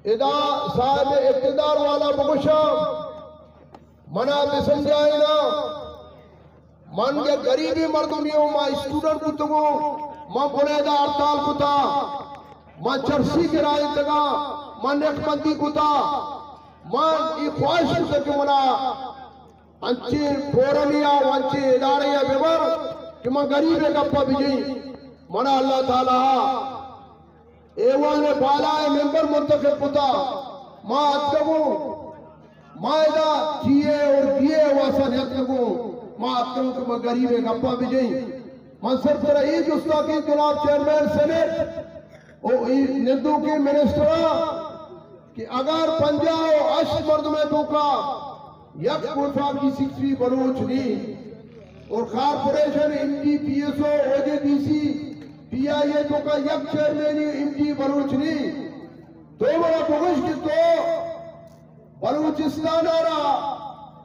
ادا صاحب اقتدار والا بگوشاں، منا بسمجھائینا، من یک غریبیں مردمے اوں، ما اسٹوڈنٹ بوتگوں، من بلیدہ ہڑتال کتا، من چرسی گرائینتگاں، من نقبندی کتا، من اے خواہش کتا کہ منا انچیں فورمے ءَ و انچیں ادارے ءَ ببر کہ من غریب ءِ گپ ءَ بجیں۔ منا اللہ تعالی ءَ ایوان بالا ءِ ممبر منتخب کتا، ما اتکگوں، ما ادا ٹی اے اور بی اے واسطہ نیتکگوں، ما اتکگوں کہ من غریب ءِ گپ ءَ بجیں۔ من صرف ترا اے جستا کہ جناب چیئرمین سینیٹ او اے نندوکیں منسٹراں کہ اگر پنجاہ و ہشت مردم ءِ توکا یک وفاقی سیکرٹری بلوچ نی اور corporation, M D, P S O, O J D C, P I A توکا یک چیئرمین ایم ڈی بلوچ نی، تو منا بگوش کہ تو بلوچستان ءَ را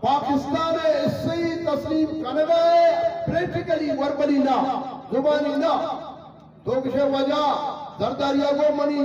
پاکستان ءِ حصہ تسلیم کنگا ئے، پریکٹیکلی، وربلی نہ، زبانی نہ۔ تو گشے واجہ زرداری ءَ گو منی،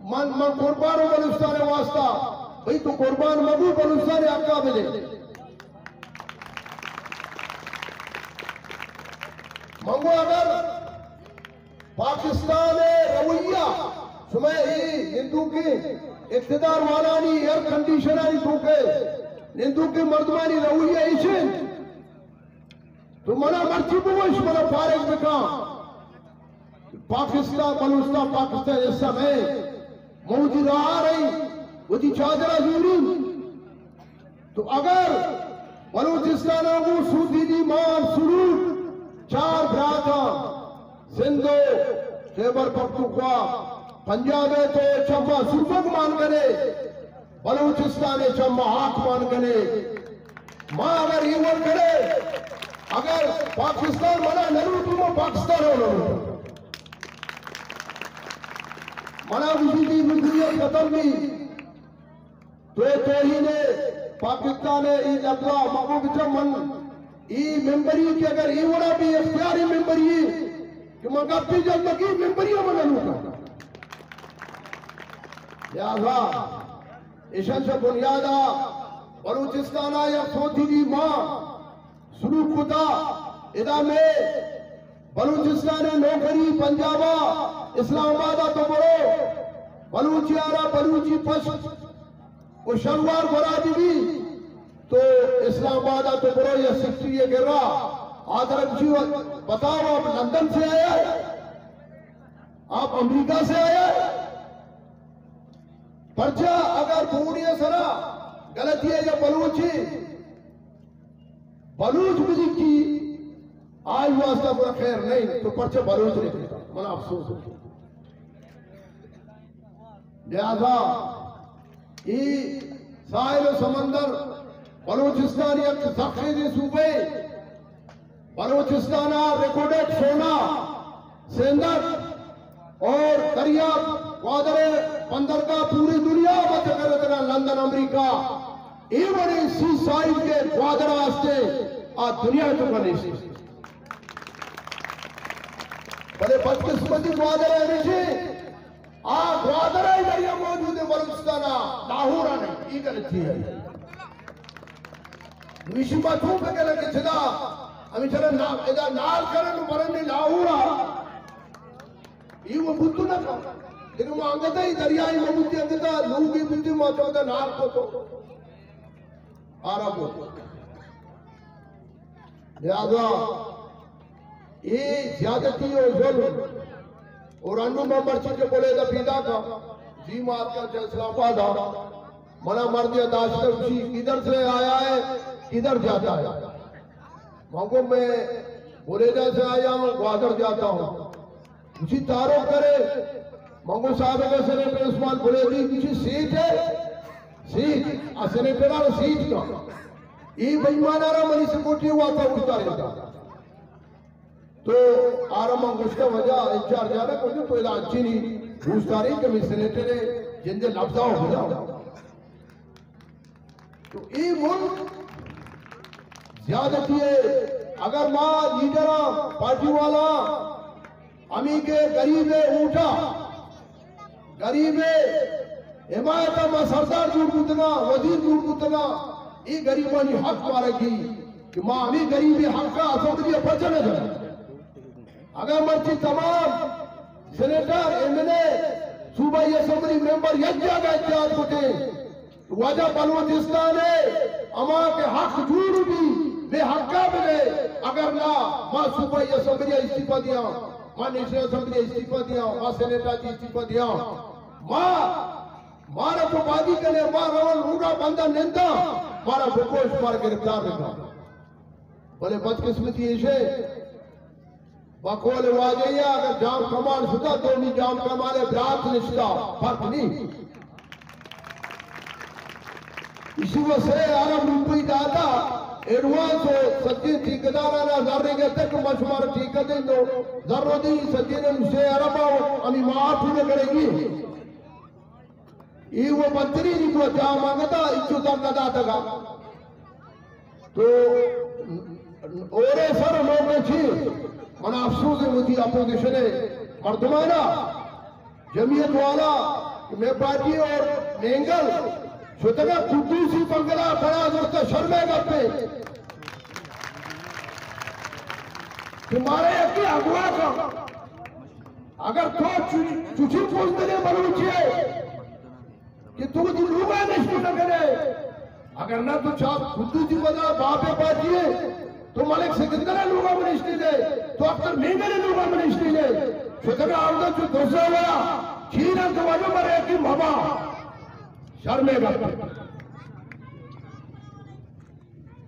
من، من قربان اوں بلوچستان ءِ واسطہ۔ بھئی تو قربان مبو، بلوچستان ءِ حق ءَ بدے۔ من گو اگر پاکستان ءِ رویہ، شمئے اے نندوکیں اقتدار والانی، ایئر کنڈیشنانی توکے نندوکیں مردمانی رویہ ایش انت، تو منا مرچی بگوش، منا فارغ بکن۔ پاکستان، بلوچستان پاکستان ءِ حصہ نہ انت۔ ما وتی راہ ءَ رئیں، وتی چادر ءَ زوریں۔ تو اگر بلوچستان ءَ گوں سوتیگی مان سلوک، چار براتاں، سندھ و خیبر پختونخوا، پنجاب ءَ تو چما سوبگ مان کنے، بلوچستان ءَ چما ہاک مان کنے۔ ما اگر اے وڑ کرے، اگر پاکستان منا نہ لوٹی، ما پاکستان ءَ نہ لوٹی۔ منا گوشی تئی ملکیت ختم بی، تو توہین پاکستان ءِ اے لفظ ءَ مگو بچا۔ من اے ممبری کہ اگر اے وڑا بے اختیاری ممبری کہ من گپی جلمگی ممبری ءَ من نہ لوٹاں۔ لہذا ایشاں چہ بنیاد ءَ بلوچستان ءَ یک سوتیگی مان سلوک کتا۔ ادا مئے بلوچستان ءِ نوکری پنجاب ءَ، اسلام آباد ءَ تو برو، بلوچی ءَ را بلوچی پشت و شلوار گورا بی بی، تو اسلام آباد ءَ تو برو یا سیکرٹری ءِ کرا، آ ترا گوشی، بتاؤ آپ لندن سے آیا ہے، آپ امریکہ سے آیا ہے؟ پرچا اگر بوڑی سرا غلطی ہے یا بلوچی، بلوچ بلکی آئی واسطہ گڑا خیر نہیں، تو پرچہ بلوچ نہیں کرتا؟ منا افسوس ہے۔ لہذا اے ساحل و سمندر بلوچستان یک زرخیزیں صوبہ، بلوچستان ءَ ریکوڈک سونا، سیندک اور دریا، گوادر بندرگاہ پوری دنیا ءَ بچ کرتگا، لندن، امریکہ، اے وڑیں سی سائیڈ کہ گوادر ءَ ہستے، آ دنیا ءِ توکا نیست۔ بلے بدقسمتی گوادر ءَ ہمیش انت، آ گوادر ءَ دریا موجود ہے، بلوچستان ءَ، لاہور ءَ نہیں، اے غلطی ہے۔ نوشی ما چون پہ کہنا کہ چدا، ہمیں چلا نا-، ادا نال کرن و برن لاہور ءَ۔ اے وہ بوت نہ کن۔ لیکن ما انگتا ہی دریائی ما بوتی، انگتا لوگی بوتی، ما چودا نار کو تو آرام ہو۔ لہذا اے زیادتی و ظلم اور انو ما مرچی کے بولے دا پیدا کا، جی ما آتکا چا اسلام آباد آ، منا مردیا داشتا، اسی کدھر سے آیا ہے، کدھر جاتا ہے؟ مانگو میں بلیدہ سے آیا ہوں، گوادر جاتا ہوں۔ اسی تعارف کرے، مانگو صاحب کا سینیٹر عثمان بلیدی کسی سیٹ ہے، سیٹ، آ سینیٹر آ سیٹ کا۔ ای بےمان آرا منی سکوٹی ہوا تھا اٹھتا رہتا۔ تو آرا من گوشتا وجہ انچارج آرا کجو تو ادا اچھی نہیں، دوست آ رہی کہ میں سینیٹر ہے، جندے لفظا ہو گیا۔ تو اے ملک زیادتی ہے۔ اگر ما لیڈراں، پارٹی والا، ہمیں کہ غریب اوٹا، غریب حمایت ءَ ما سردار جوڑ بوتگاں، وزیر جوڑ بوتگاں، اے گریبانی حق مارا گی کہ ما ہمے گریبیں حق ءَ اسمبلی ءَ پرچہ نہ جناں؟ اگاں مرچی تمام سینیٹر، ایم این اے، صوبائی اسمبلی ممبر یک جاگہ اتحاد کتیں، واجہ بلوچستان ءِ ہما کہ حق جوڑ بی، بے حقا بگئے، اگر نہ، ما صوبائی اسمبلی ءَ استعفی دیاں، ما نیشنل اسمبلی ءَ استعفی دیاں، ما سینیٹ ءَ استعفی دیاں، ما، مارا تو بادی کنے، ما روان روڈا بندہ ننداں، مارا بکوش، مارا گرفتار بکن۔ بلے بدقسمتی ایشے، بقول واجہ یا اگر جام کمال شتا، دومی جام کمال برات نشتا، فرق نہیں۔ اسی و سے ارب روپی داتا، ایڈوانس و سجی ٹھیکیدارانا زر گئے تک مشمار ٹھیکہ دیں دو، زر دی سجی نے سے ارب آو، ہمی معاف پورے کرے گی۔ ای و بدترینی کو جام آگتا، اچو زر نداتگا۔ تو اورے سر لوگ چی، من افسوس ہے وتی اپوزیشن ہے مردمانا، جمعیت والا، میں پارٹی اور مینگل شتگا قدوسی بنگلہ بڑا زورتا، شرمے گپے کہ مارا یکی اغوا کا۔ اگر تو چو-، چوچی پوزدنے بلوچی ہے، کہ تو وتی لوگا نشتگ نہ کنے۔ اگر نہ تو چاپ خودو تی ودا باپ پاتی ہے، تو ملک سکندر لوگا میں نشتے دے، تو اختر مینگل لوگا میں نشتے دے۔ شتگا آودا چو دوزا ویا، چینا تو واجو مرے کی مبا۔ شرمے گا۔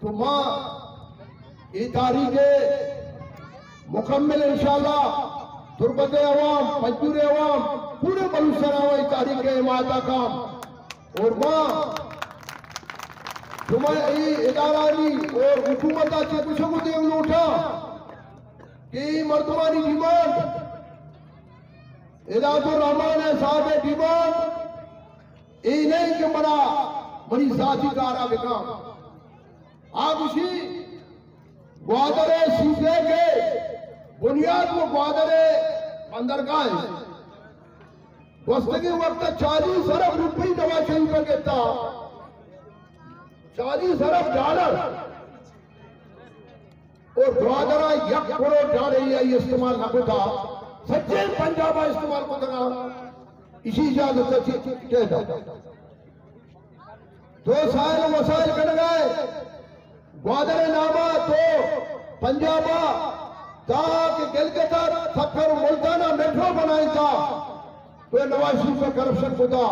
تو ما اے تحریک مکمل انشاءاللہ تربت عوام، پنجگور عوام، پورے بلوچستان عوام اے تحریک حمایت کام۔ اور ما شما اے ادارانی اور حکومت چے کچھ کو دے لوٹا کہ اے مردمانی ڈیمانڈ، اداد الرحمان صاحب ڈیمانڈ اے نہیں کہ منا منی ذاتی کارا بکاں۔ آ گوشی گوادر سی پیک ءِ بنیاد و گوادر بندرگاہ انت۔ گوستگیں وقت چالیس ارب روپی نواز شریف ءَ گتا، چالیس ارب ڈالر، اور گوادر ءَ یک کروڑ ڈالر آئی استعمال نہ کتا، سجے پنجاب ءَ استعمال کتگا۔ اسی اجازت چی کہتا۔ تو سائل وسائل کنگائے گوادر ناما تو پنجابا تا کہ گلگت سکھر ملتانا میٹرو بنائیں تا، تو نواز شریف کرپشن کتا۔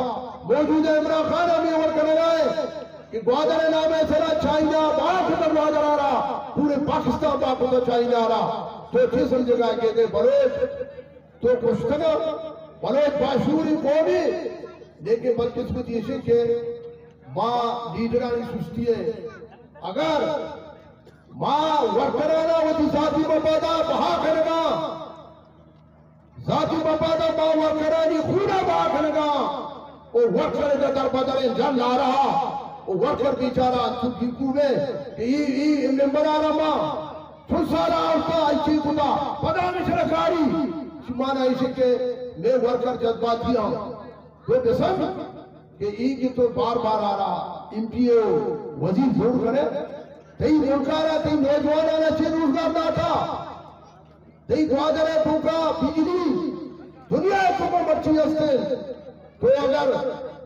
موجودہ عمران خان ہمیں اور کنگائے کہ گوادر نامے سرا چائنا با کتا گوادر آرا، پورے پاکستان با کتا چائنا آرا۔ تو چی سمجھگا کہ دے بلوچ تو کشتگا، بلوچ باشعوری قومی، لیکن بدقسمتی ایشی کہ ما لیڈرانی سستی ہے۔ اگر ما ورکرانا وتی ذاتی مفادا بہا کنگا، ذاتی مفادا ما ورکرانی خونا بہا کنگا، او ورکر ادا در بدل جن نارا، او ورکر بیچارہ انچو بیکو میں کہ ای، ای ممبرانا ما چو سال آورتا، ایشی کتا، پدا ہمیں سرکاری، شمانا ایشی کہ میں ورکر جذباتی ہوں۔ تو بسن کہ ای کہ تو بار بار آرا ایم پی اے وزیر جوڑ کرے، تئی ملکارا، تئی نوجوانانا چے روزگار داتا؟ تئی گوادر ءِ توکا بجلی دنیا ءِ توکا مرچی ہستے۔ تو اگر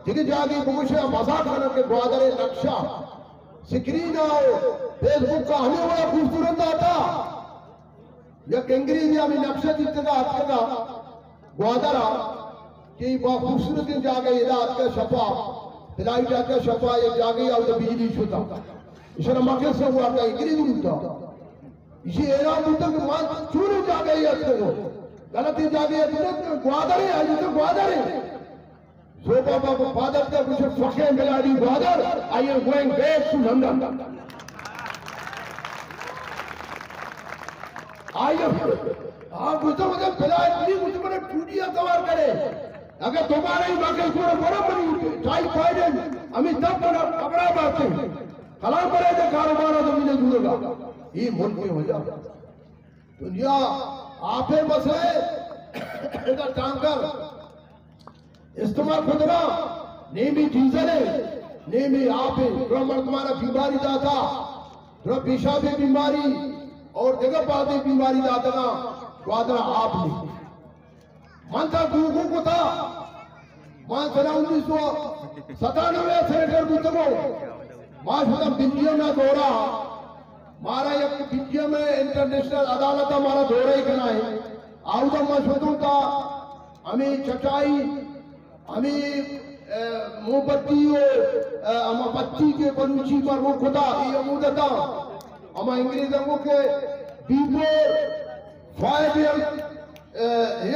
دگہ جاگے بگوشے، ہم مزاق کنن کہ گوادر ءِ نقشہ سکرین ءَ و فیس بک ءَ ہمے وڑا خوبصورت داتا۔ یک انگریزی ہمیں نقشہ دیتگا اتکگا گوادر ءَ کہ با خوبصورتیں جاگہ ادا اتکا شپا، فلائٹ اتکا شپا، یک جاگہ ءَ اودا بجلی شتا۔ اشرا مکس ہوا کہ انگریزی بوتا۔ ایشی حیران بوتگ کہ من چونیں جاگہے اتکگوں، غلطیں جاگہے اتکگوں، گوادرے، آئی تو گوادرے۔ زوبا بابا پادت کا کچھ فقے ملانی Gwadar, I am going back to London. آئی، ہاں، گزر، گزر، بلائے، بلائے، گزر، بلائے، ٹوٹیا توار کرے۔ اگر دوبارہ ہی واقعی کو برا بنی، ٹائی فائنل، ہمیں تب بنا، ابرا باتیں۔ کلام برے دے کاروبار زمین دورگا۔ یہ ملک میں ہو جا۔ دنیا آپ مسئلہ ہے۔ اگر ٹانکر استعمال کتگا، نیمی ڈیزل ہے، نیمی آپ ہے۔ درا مردمانا بیماری داتا، درا پیشابی بیماری اور دگہ بازیں بیماری داتگاں، گوادر آپ نہیں۔ من تا گوگو کتا، من سنہ انیس سو ستانوے سینیٹر بوتگو، ما شدم بلجیم نا دورہ، مارا یک بلجیم انٹرنیشنل عدالت مارا دورہ کنائے، آودا ما شدم تا ہمیں چٹائی ہمے، اے، موم بتی و، اے، ہما بتی کہ بلوچی ما روک کتا، اے ہمودا تا۔ ہما انگریزاں گو کہ before fire, a,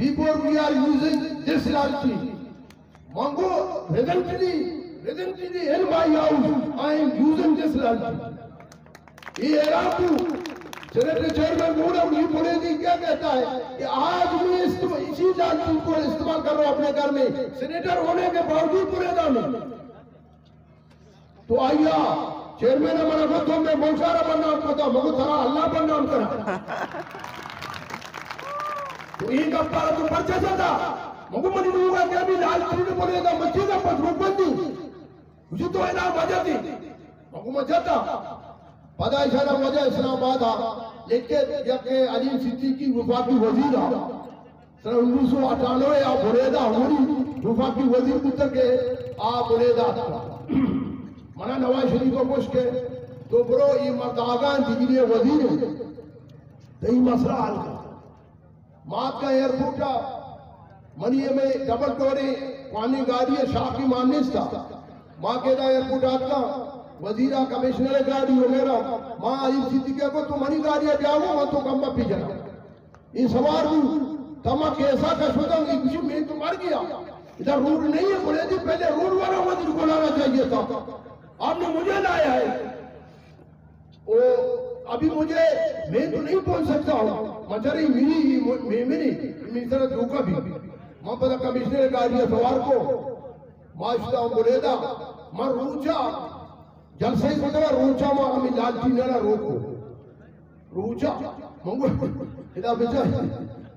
before we are using this لاٹھی۔ من گو، presently, presently in my house, I am using this لاٹھی۔ یہ حیران ہوں، سینیٹر چیئرمین بوڑھا، یہ بڑے جی کیا کہتا ہے کہ آج میں استعمال، اسی لاٹھی کو استعمال کر رہا ہوں اپنے گھر میں، سینیٹر ہونے کے باوجود بڑے دانے۔ تو آیا چیئرمین ہمارا کو تو میں ملک سارا بدنام کرتا، مگو ترا اللہ بدنام کرا۔ تو یہ گپارا تو پرچہ جاتا، مگو منی لوگا کہ ابھی لاٹھی نے بڑے دا مچے دا پس روک بندی۔ گوشی تو ادا مجتی؟ من گو مجتا۔ پدا ایشانا وجہ اسلام آباد آ، لیکن یک علیم صدیقی وفاقی وزیر آ۔ سن انیس سو اٹھانوے آ بریدا ہوری وفاقی وزیر بوتا کہ آ بریدا آتا۔ منا نواز شریف کو گوش کہ تو برو ای مرداگان ڈگری وزیر ہے۔ تو ای مسئلہ حل کر۔ ما اتکاں ایئرپورٹ ءَ، منی ہمے ڈبل ٹوری کوانی گاڑی ءَ، شاخی مان نیست ءَ۔ ما کہ ادا ایئرپورٹ ءَ اتکاں، وزیر ءَ، کمشنر ءِ گاڑی وغیرہ، ما آئی سی ٹی کے کو تو منی گاڑی ءَ بیا گو، من تو کمبا پی جنا۔ یہ سوار بو، تما کیسا کا شدن، یہ کچھ میں تو مر گیا۔ ادھر روڈ نہیں ہے، بولے جی پہلے روڈ والا وزیر کو لانا چاہیے تھا، آپ نے مجھے لایا ہے۔ او، ابھی مجھے، میں تو نہیں پہنچ سکتا ہوں۔ مچری میری، میں، میں نہیں، میں سر دھوکا بھی۔ من پدا کمشنر گاڑی سوار کو، ما اشتا ہوں بلیدہ، من روچا، جلسہ ہی کتا روچا، ما ہمیں لالٹی نہ روکو۔ روچا، منگو، ادا بچا،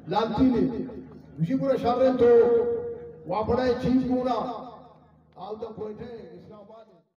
لالٹی نے۔ اسی پورا شر تو، واپڑا چیز کونا، آؤ تو کوئٹہ۔